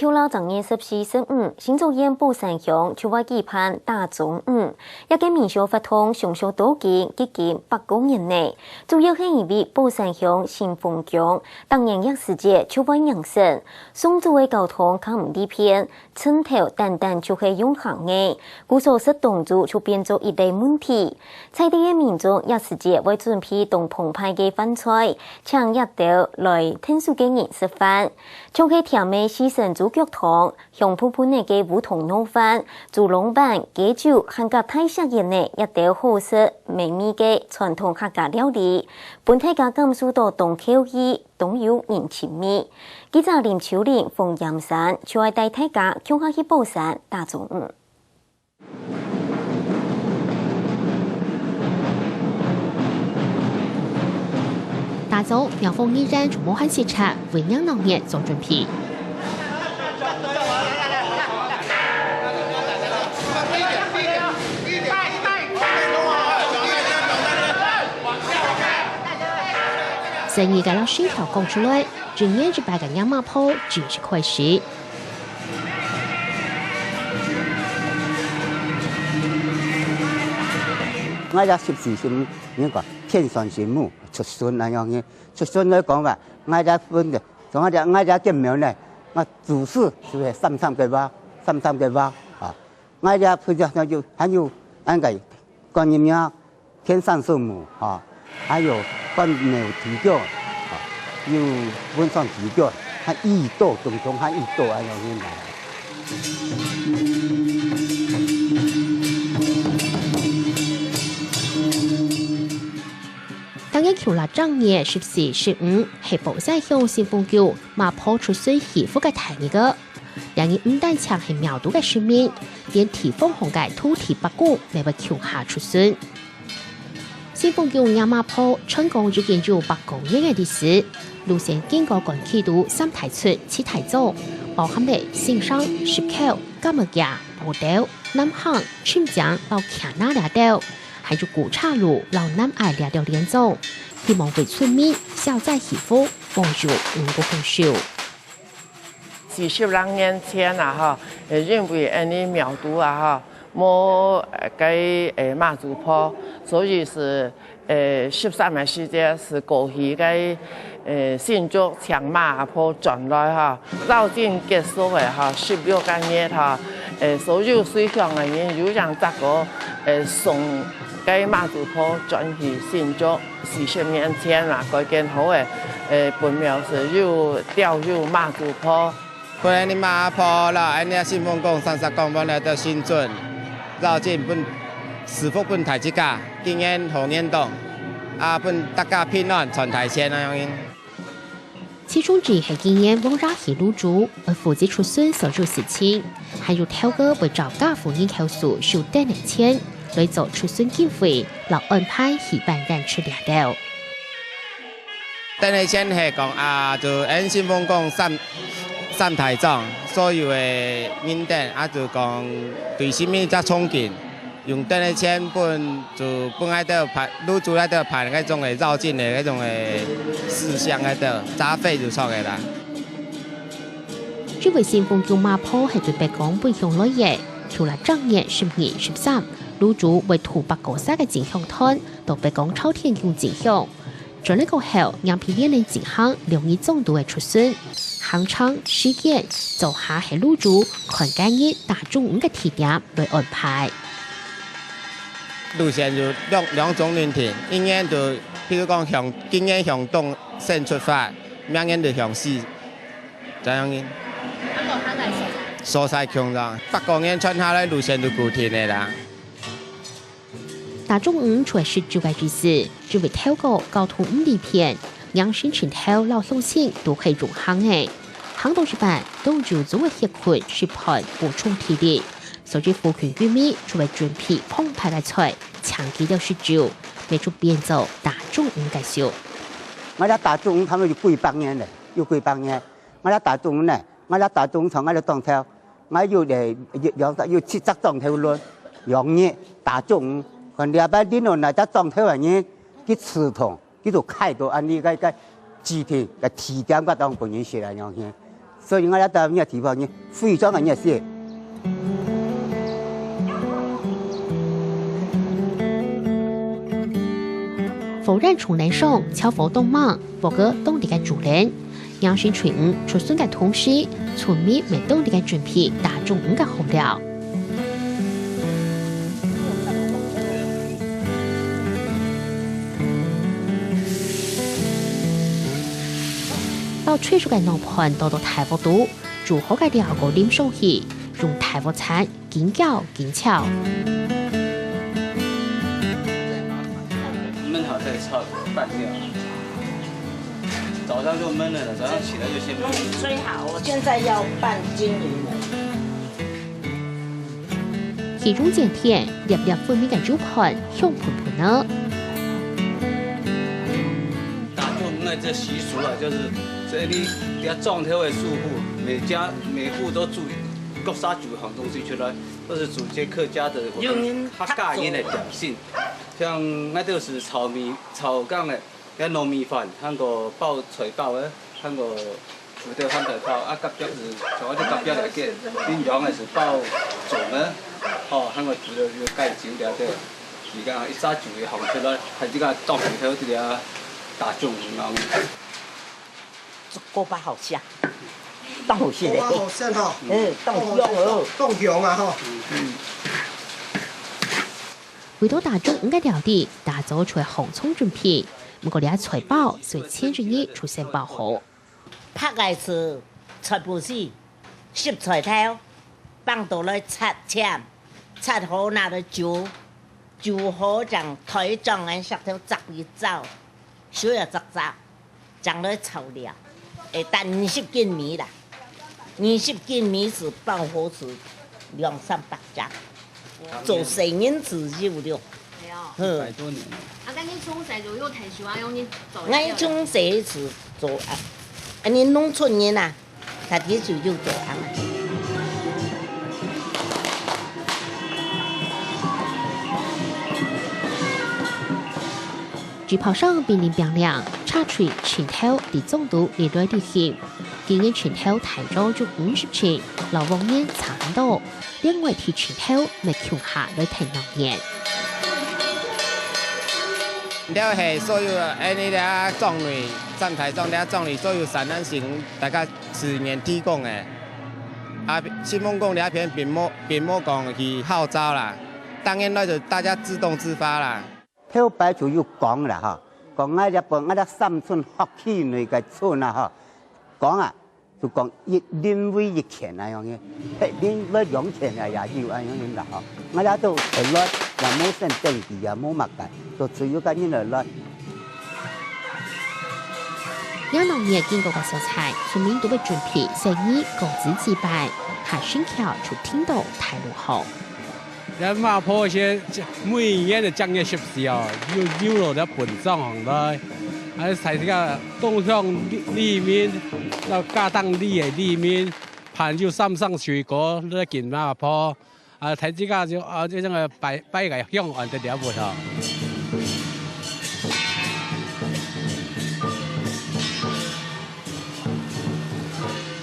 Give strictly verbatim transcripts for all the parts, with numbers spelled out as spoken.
舊曆正月十四、十五，新竹縣寶山鄉就會舉辦打忠五，這個民俗活動從古到今已經百過年了，主要係因為寶山鄉新豐宮逐年這時節就會迎神，送祖个交通較毋利便， 陣頭單單就係用行个，故所食當晝就變做一個問題。在地个民眾這時節會準備當豐沛个飯菜，請這兜來𢯭手个人食飯。像係甜个四神豬腳湯、香噴噴仔个烏冬糯飯、豬籠粄、雞酒，還加大錫鹽仔這兜好食美味个傳統客家料理，分大家感受到當蹊蹺、 當有人情味。記者林秋玲、馮炎山就愛帶大家共下去寶山打忠五。打早，苗栗議員就無閒時間，為迎鬧熱做準備。 生意个老實話講出來，一年一擺个迎嫲婆正式開始。𠊎這十四、十五，人講天選之母，出巡恁樣个，出巡來講啊，𠊎這分个，從𠊎這，𠊎這間廟呢，𠊎祖師就係三山个話，三山个話啊。 𠊎這配合還有，還有恁个觀音廟、天山聖母，吼，還有關廟豬腳，吼，有文山豬腳，還已多，總共還已多，恁樣來。逐年舊曆正月十四、十五，係寶山鄉新豐宮嫲婆出巡祈福个大日个。 這日毋單淨係廟肚个神明，連地方項个土地伯公乜會共下出巡。新豐宮迎嫲婆傳講已經有百過年个歷史，路線經過關埔肚三大村、七大庄，包含了新生、石口、柑仔架、寶斗、南坑、深井摎徛仔這兜，還有古車路摎南坳這兜連莊，希望為村民消災祈福，保佑五穀豐收。 四十零年前啊，吼，呃，因為𠊎俚廟肚啊，吼，無，呃，該，呃，媽祖婆，所以係，呃，十三个時節係過去該，呃，新竹請媽婆轉來，吼，遶境結束个，吼，十六个月，吼，呃，所有水鄉个人有影著過，呃，送該媽祖婆轉去新竹。 四十年前啦，改建好个，呃，本廟係有吊有媽祖婆。分𠊎俚媽婆摎𠊎俚新豐宮、三山宮分來到新春，遶境分，賜福分大自家，今年好年當，啊，分大家平安，賺大錢恁樣。 其中之一係今年王爺戲爐主，愛負責出巡所有事情，還有頭家會照家戶人口數收等个錢，來做出巡經費，摎安排戲班演出這兜。等个錢係講啊，就𠊎新豐宮三，三大莊所有个人等，啊，就講對神明隻崇敬， 用等个錢分，就分𠊎兜辦，爐主𠊎兜辦該種个遶境个該種个事項該兜，雜費就算个啦。因為新豐宮媽婆係對北港本鄉來个，除了正月十二、十三，爐主會渡百過儕个進香團到北港朝天宮進香。 轉來過後，迎別年个進香，六日中晝个出巡。行程、時間，做下係爐主看該日打忠五个地點來安排。路線有兩，兩種人定，一年就，譬如講向，今年向東先出發，明年就向西，這樣。所在共樣，百過年傳下來路線就固定个啦。 打忠五除了食晝个意思，因為頭過交通毋利便，迎神前頭摎鄉親都係用行个。行到一半，當晝總會歇睏食飯補充體力，所以附近居民就會準備豐沛个菜，請佢兜食晝，乜就變做打忠五个習俗。𠊎這打忠五差毋多有幾百年了，有幾百年。𠊎這打忠五呢，𠊎這打忠五從𠊎這當頭， 𠊎有咧，有，有，有七隻庄頭輪，兩日打忠五，看這擺輪到哪隻庄頭个人，佢自動，佢就開到恁呢个，个指定个地點，个當分人食恁樣去。所以𠊎這兜个地方呢，非常个熱心。火染從來上，柴火當猛，火哥當地个主人。楊新春出生个同時，村民乜當地个準備打中午个好料。 包炊熟个挼盤倒到大鑊肚，煮好个料過淋上去，用大鑊鏟緊攪緊炒。燜好再炒拌料。早上就燜了，早上起來就先燜。水好，我现在要拌均匀了。 佢用剪片，粒粒分明个油盤香噴噴呢。打中午个這習俗啊，就是這裡底下莊頭个住戶，每家每戶都煮，各儕煮一項東西出來，都是煮這客家的，我們客家人的點心。像𠊎兜係炒米、炒粿个， 有糯米飯，還過包菜包个，還過芋頭鹹菜包，啊，隔壁係，像𠊎兜隔壁來个，恁樣个係包粽个，吼，還過芋頭有雞精了个，而家一隻就會紅出來，還這個當芋頭這個打粽樣。這個吧好香，當好食嘞。這個好食吼。嗯，當香哦。當香啊吼。嗯。為到打中午个料理，打早就會䟘床準備， 毋過這菜包係前一日就先包好。白个係菜脯絲，濕菜頭，放倒來切切，切好拿來煮，煮好正䟘床个石頭煠一燥，水也煠煠，正來炒料，會值二十斤米啦。二十斤米係包好係兩三百隻。 做生意係有了。係哦。嗯。百多年了。啊，該你從細就有退休啊，用你做？𠊎從細係做啊，恁呢農村人啊，大家就有做啊。紙炮上瀕臨平嶺，柴炊盡透，在莊肚裡來裡去。今年盡透大約有五十尺，摎往年差毋多。 另外，提前頭乜共下來跈鬧熱。這係所有恁呢這莊裡，三台莊這莊裡所有三人行，大家自願提供个。啊，新豐宮這片並無，並無講去號召啦，當然來就大家自動自發啦。 頭擺就有講啦吼，講𠊎這本𠊎這三村福氣內个村啊吼，講啊，就講一人為一間啊樣个，係人來兩間啊也有啊樣个啦吼。𠊎這都係來，也無先登記也無麼个，就自由个人來來。這鬧熱經過个所在，村民都會準備細義果子祭拜，下身轎就停到大路項。 這麻婆係每年个正月十四哦，又，又落到本莊項來，啊，在這個東向里，里面，到家當里个里面，盤有三牲水果來敬麻婆，啊，在這個就，啊，這種个拜，拜个香案个了不哦。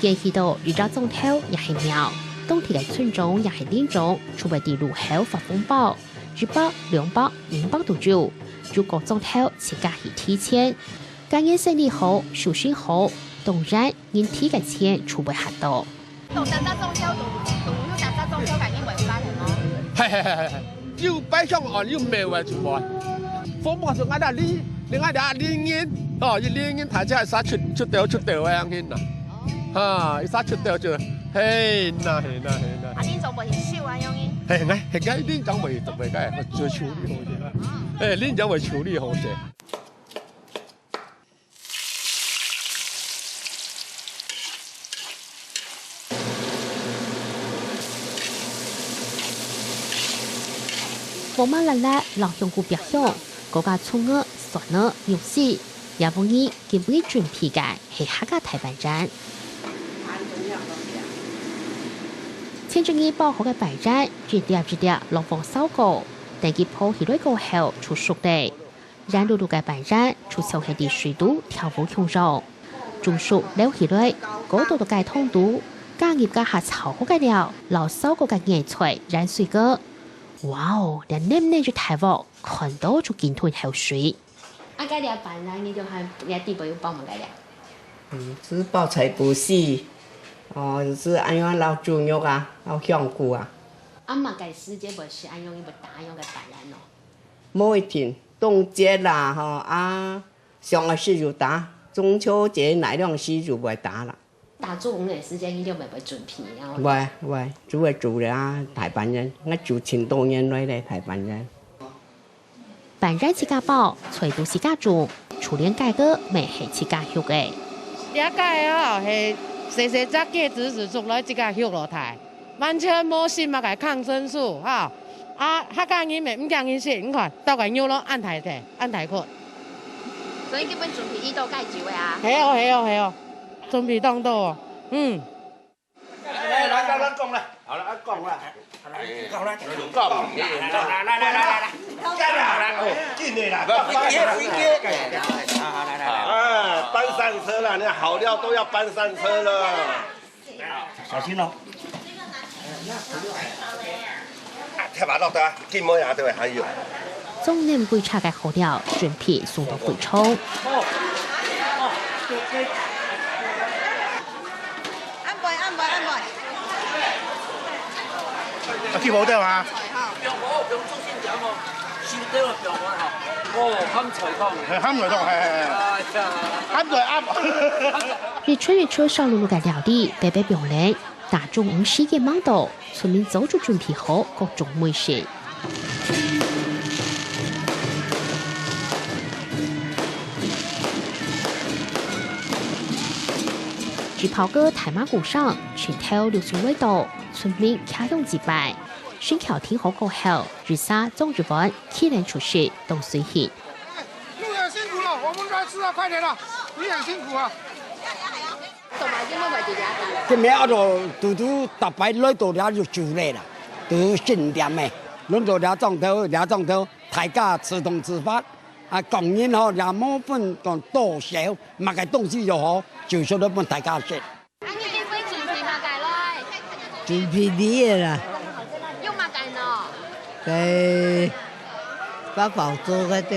見去到一隻莊頭也係廟，當地个村長也係鄰長，就會在路口發紅包，一百、兩百、五百都有，就各莊頭自家去提錢。該年生理好，收成好，當然人提个錢就會較多。 有逐隻莊頭都，都有逐隻莊頭个人會發个無？係係係係係，有拜香案，有廟个就無。紅包係𠊎兜里，𠊎兜里人，哦，一里人大家一儕出，出兜出兜个樣形啦。哈，一儕出兜就，係啦係啦係啦。啊，恁總會去收啊，樣形？係，𠊎，係，𠊎恁總會，會，會，會處理好勢啦。係，恁總會處理好勢。 黃麻辣辣，摎香菇煏香，過加蔥仔、蒜仔、肉絲，這屋裡今晡日準備个係客家大粄圓。前一日包好个粄圓，一粒一粒落鑊燒過，等佢泡起來過後就熟咧。 圓碌碌个粄圓就像係在水肚跳舞共樣。種熟撈起來，過倒到該桶肚，加入該下炒好个料，摎燒過个野菜、芫荽。哇哦，這嫩嫩个大鑊，看到就緊吞口水。啊，該這粄圓，你就喊你弟妹有包麼个料？嗯，係包菜脯絲，哦，係恁樣摎豬肉啊，摎香菇啊。啊，麼个時節會食恁樣，會打恁樣个粄圓哦？無一定，冬節啦，吼，啊，想愛食就打，中秋節哪量時就會打啦。打中午个時間，你就會會準備，然後會，會，就會煮了啊，大粄圓，𠊎煮盡多年來咧，大粄圓。 粄圓自家包，菜都自家種，就連雞哥乜係自家畜个。這雞啊，係細細隻雞子就出來自家畜落來，完全無施麼个抗生素哈。啊，客家人乜毋驚佢死，你看，到个肉咯，恁大隻，恁大塊。所以基本準備已到蓋久个啊。係哦，係哦，係哦，準備當多哦，嗯。 來，來，來，來，講啦，好了，啊，講啦，講啦，講，來，來，來，來，來，來，哦，緊的啦，不，飛機，飛機，哎，好，好，來，來，來，來。哎，搬上車了，那好料都要搬上車了。小心哦。啊，忒麻煩了，對吧？緊摸牙，對吧？還有。總算歸車个好料，準備送到會場。 安排，安排，安排。啊，去無掉啊？哦，鹹菜湯。係，鹹菜湯，係，係，係。哎呀。鹹菜鴨。一桌一桌燒漉漉个料理，白白放冷，打中午時間吂到，村民早就準備好各種美食。 紙炮哥大嫲鼓聲，全頭六十位到，村民擎䟘祭拜。神轎停好過後，一儕裝一碗，起來就食，當隨興。路很辛苦了，我們該吃了，快點了，你很辛苦啊。今晡日啊，都堵堵逐擺來到這就煮咧啦，都新店个，輪到這莊頭，這莊頭，大家自動自發。 啊，講人吼，也無分講多少，麼个東西又好，就做得分大家食。啊，你今晡日準備麼个來？準備米个啦。用麼个呢？該八寶粥該兜。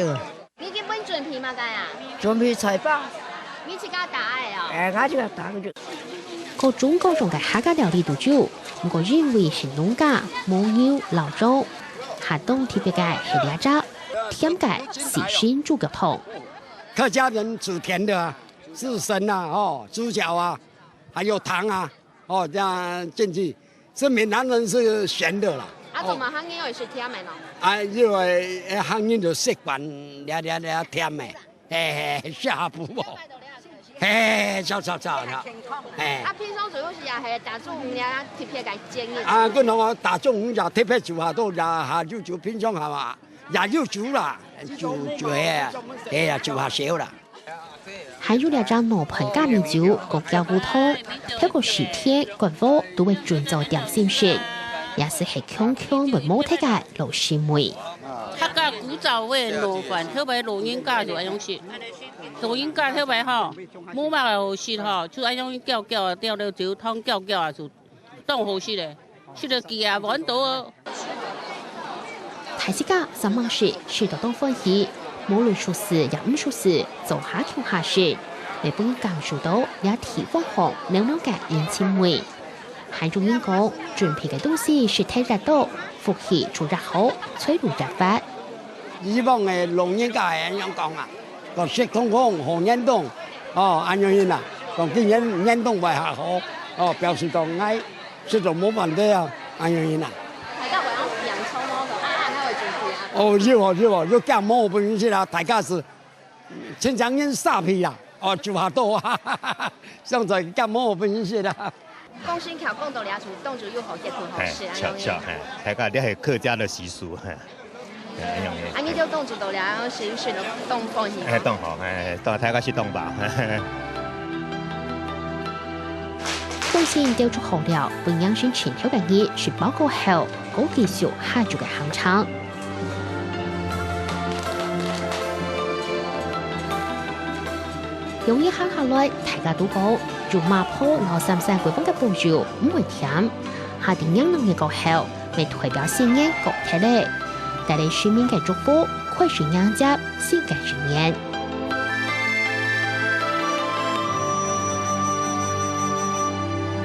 你今晡日準備麼个啊？準備菜包。你自家打个哦？哎，𠊎自家打个。各種各樣个客家料理都有，毋過因為係農家，無牛摎羊，還當特別个係這隻 甜个四神豬腳湯。客家人煮甜的啊，四神啊，哦，豬腳啊，還有糖啊，哦，這樣進去。是閩南人是鹹的啦。啊，做麼个客人愛食甜个呢？啊，因為，呃，客人就習慣這，這，這甜个，嘿，嘿，下補哦。嘿，著，著，著，著，嘿。啊，平常時也係打中午這特別个建議。啊，𠊎講啊，打中午也特別煮下，都也下晝煮，平常下嘛。 也有煮啦，煮，煮个，哎呀，煮下燒啦。還有這隻老粄加米酒，過攪烏湯，透過時間、乾鍋都會準做點心食，也係係強強會無忒个老師妹。客家古早味老粄，特別老人家就愛用食，老人家特別吼，無麼个好食吼，就愛用攪攪啊，攪了酒湯攪攪啊，就 當好食咧，食到佢啊，碗到哦。大自家三媽食，食到當歡喜，無論熟食也毋熟食，做下共下食，會分感受到這地方好鬧鬧个人情味。還有人講，準備个東西食忒越多，福氣就越好，財路越發。 以往个老人家係恁樣講啊，講食空空好年冬，哦，恁樣形啊，講今年年冬會較好，哦，表示講𠊎食到無問題啊，恁樣形啊。大家會用洋蔥咯，講啊，啊，佢會煮佢啊。哦，有哦，有哦，有加毛分人食啊，大家係親像人沙皮啦，哦，煮下多啊，像在加毛分人食啦。 講新橋講到這處，當晝又好，結婚好嘿，食，啊，巧，有影。巧，嘿，大家這係客家个習俗，嘿，嘿，有影。啊，你就當晝到這，食，食到當歡喜。嘿，當好，嘿，到大家食當飽，嘿，嘿。當先調出好料，分樣先前頭个日食飽過後，過繼續下晝个行程。兩日行下來，大家都講，有麻婆摎三山雞飯个保佑毋會悿，下定兩日過後，乜代表新年過忒咧。帶來神明个祝福，開始迎接新个一年。